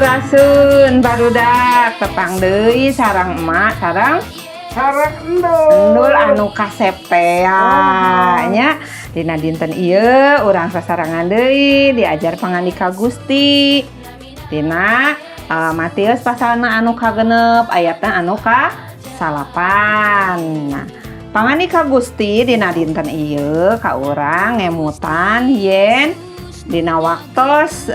Sampurasun, barudak. Tepang deui sareng emak sareng Sareng Endul. Endul anu kasep teh nya. Dina dinten ieu urang sasarengan deui diajar pangandika Gusti. Dina Matius pasalna anu kagenep, ayatna anu ka 9. Nah, pangandika Gusti dina dinten ieu ka urang ngemutan yen dina waktos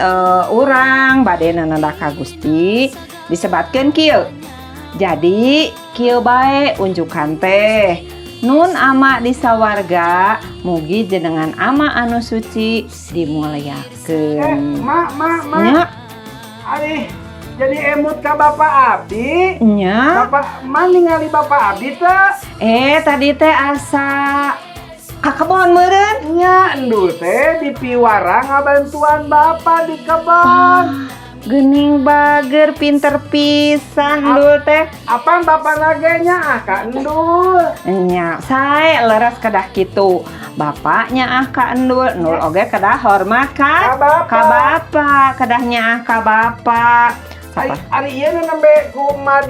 urang bade nananda ka Gusti disebatkeun kieu. Jadi kieu bae unjukan teh. Nun Ama di sawarga, mugi jenengan Ama anu suci dimuliakeun. Mak, mak, mak. Nya, Ari jadi emut ka Bapak Abdi. Nya. Bapak man ningali Bapak Abdi teh? Eh, tadi teh asa ka kebon meureun. Nya, Endul teh di piwarang ngabantuan Bapak di kebon. Geuning bager, pinter pisan Endul teh. Apa Bapak nage nyaah ka Endul? Nya, sae, leres, kedah kitu. Bapaknya ah ka Endul, Endul oge kedah hormat ka Ka Bapak. Ka Bapak, kedah nyaah ka Bapak. Ari, Sapa? Ari ieu nu nembe ku emak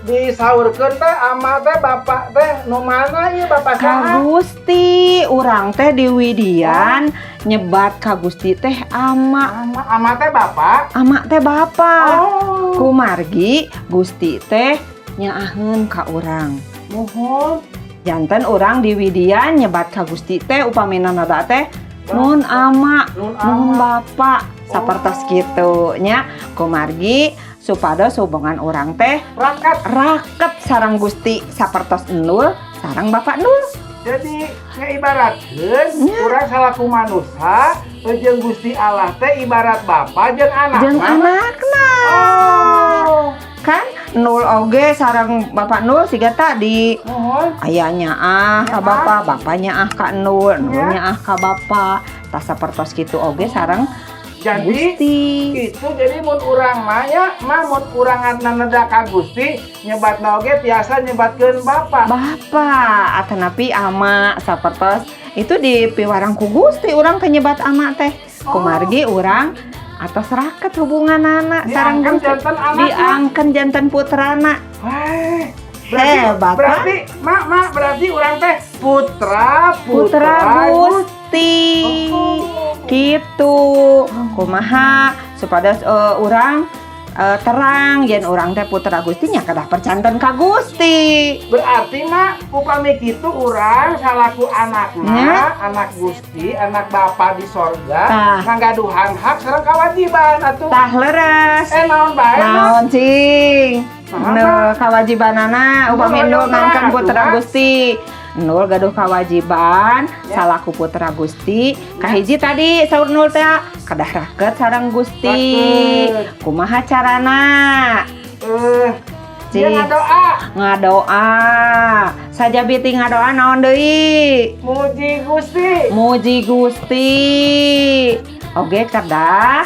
disaurkeun teh, ama teh bapak teh nu mana ieu, Bapak Ka saha? Gusti, urang teh di Widian nyebat ka Gusti teh Ama. Ama, ama teh bapak. Ama teh Bapak. Oh. Kumargi Gusti teh nyaaheun ka urang. Muhun. Janten urang di Widian nyebat ka Gusti teh upami nada teh nun Ama, Nun nun Ama. Bapak, sapertos kitu nya, kumargi supados hubungan urang teh Rakat. Raket sareng Gusti sapertos Endul sareng Bapak Endul. Jadi ngaibaratkeun Nya. Urang salaku manusia jeung Gusti Allah teh ibarat bapak jeung anak. Jeung anakna. Oh. Kan Nul oge sareng Bapak Nul siga tadi. Muhun. Ayahnya ah ka Ya. bapak, bapaknya ah ka Nul, Nulnya Ya. ah ka bapak. Tah, sapertos kitu oge sareng Jadi Gusti. Itu jadi mun urang mah nya mah mun urang naneda ka Gusti nyebatna oge tiasa nyebatkeun bapak. Bapak atanapi ama, sapertos itu di piwarang ku Gusti urang teh nyebat ama teh. Oh. Kumargi urang atos raket hubunganana sareng Diangken Gusti. janten anakna. Diangken janten putrana. Wah, berarti, Hebat, berarti mak mak berarti urang teh putra putra Gusti. Oh. Gitu. Kumaha supados urang terang yen urang teh putra Gusti nya kedah percanten ka Gusti. Berarti mak upami kitu urang salaku anakna, Nya. Anak Gusti, anak Bapak di sorga, Tah. Ngagaduhan hak sareng kewajiban atuh. Tah, leres. Eh, naon bae, Mak? Naon cing? Naon, Nu Mak? Kawajibanana upami Nu nu ngangken atuh, putra Mak. Gusti. Nul gaduh kawajiban Ya. salaku putra Gusti. Kahiji tadi saur Nul teh kedah raket sareng Gusti. Raket. Kumaha carana? Eh, dia Cing. Ngadoa, Ngadoa. Sajabi ti ngadoa naon deui? Muji Gusti. Muji Gusti. Oge kedah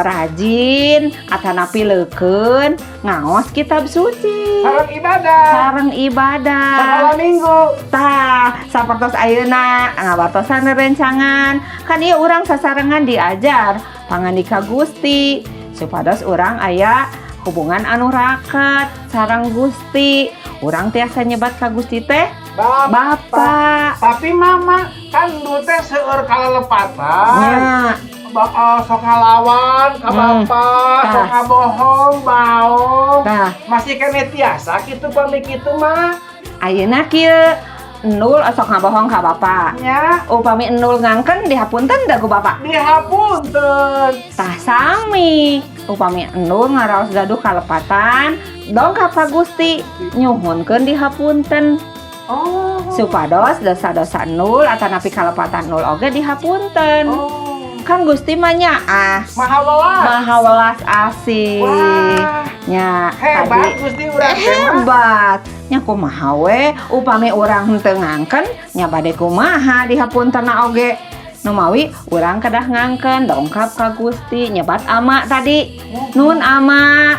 rajin atanapi leukeun ngaos kitab suci. Sareng ibadah. Sareng ibadah. Sekolah minggu. Tah, sapertos ayeuna ngawartosan rencangan. Kan ieu urang sasarengan diajar pangandika Gusti supados urang aya hubungan anu raket sareng Gusti. Urang tiasa nyebat ka Gusti teh Bapak. Bapak. Tapi mama kan dulu teh seueur kalelepatan. Nya, Sok ngalawan ka bapak, sok Tah. Ngabohong, baong. Tah. Masih keneh tiasa kitu pami kitu mah? Ayeuna kieu, Endul osok ngabohong ka bapak. Nya, Upami Endul ngangken, dihapunten da ku bapak? Dihapunten. Tah, sami. Upami Endul ngaraos gaduh kalepatan, dongkap ka Gusti, nyuhunkeun dihapunten. Oh. Supados dosa-dosa Endul atanapi kalepatan Endul oge dihapunten. Oh. Kan Gusti mah nyaah. Maha welas. Maha welas asih. Wah. Nya, Hebat tadi Gusti urang teh mah. Hebat. Nya kumaha we upami urang henteu ngangken nya bade kumaha dihapuntenna oge. Numawi urang kedah ngangken, dongkap ka Gusti, nyebat ama tadi. Nun Ama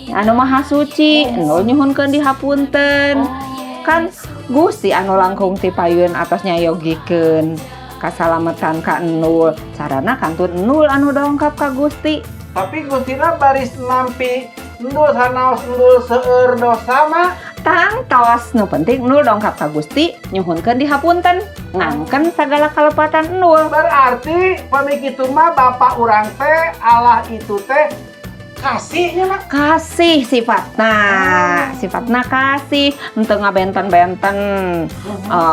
anu maha suci, Endul nyuhunkeun dihapunten. Kan Gusti anu langkung ti payun atos nyayogikeun kasalamatan ka Endul. Carana kantun Endul anu dongkap ka Gusti. Tapi Gustina baris nampi endul sanaos endul seueur dosa mah? Tangtos, nu penting endul dongkap ka Gusti, nyuhunkeun dihapunten, ngangken sagala kalepatan endul. Berarti pami kitu mah Bapak urang teh Allah itu teh kasihnya mah. Kasih sifatna, sifatna kasih, henteu ngabenten-benten,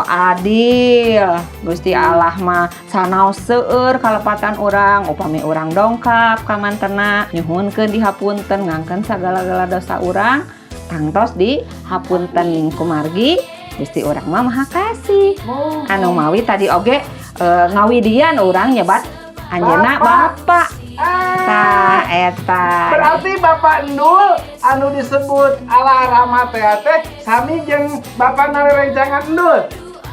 adil. Gusti Allah mah sanaos seueur kalepatan urang, upami urang dongkap ka mantena, nyuhunkeun dihapunten, ngangken sagala-gala dosa urang, tangtos dihapunten kumargi Gusti urang mah Maha Kasih. Oh. Anu mawi tadi oge ngawidian urang nyebat anjeunna Bapak. Bapak. Ah. Tah eta. Berarti Bapak Endul anu disebut Allah Rama teh teh sami jeung Bapak narerencangan Endul?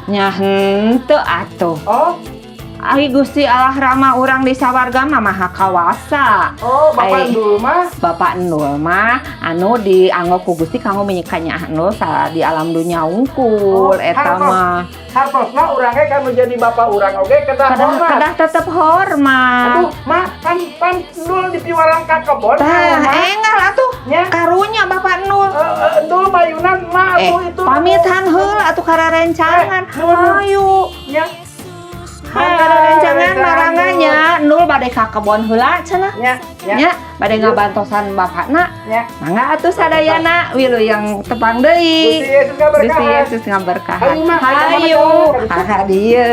Nya henteu atuh. Oh, Ai Gusti Allah Rama urang di sawarga mah Maha Kawasa. Oh, Bapak Ai. Endul mah? Bapak Endul mah anu dianggo ku Gusti kanggo menyikanya Endul sa di alam dunya wungkul Oh, eta hartos. mah. Hartosna urang ge kan menjadi bapak urang oge kedah Kedah, hormat. kedah tetep hormat. Aduh, mah kan pan Endul dipiwarang ka kebon. Tah, mah. enggal atuh. Nya. Karunya Bapak Endul. Eh, eh, Endul mayunan mah Eh, atuh itu. pamitan heula atuh kararencangan. Eh, nuhun. Ayo. Nya. Kararencangan maranganya Endul bade ka kebon heula cenah. Nya, nya, Nya, bade ngabantosan bapakna. Nya. Mangga atuh sadayana wilujeng tepang deui. Gusti Yesus ngaberkahan. Gusti Yesus ngaberkahan. Hayu, Mak. Hayu, Hayu. ka dieu.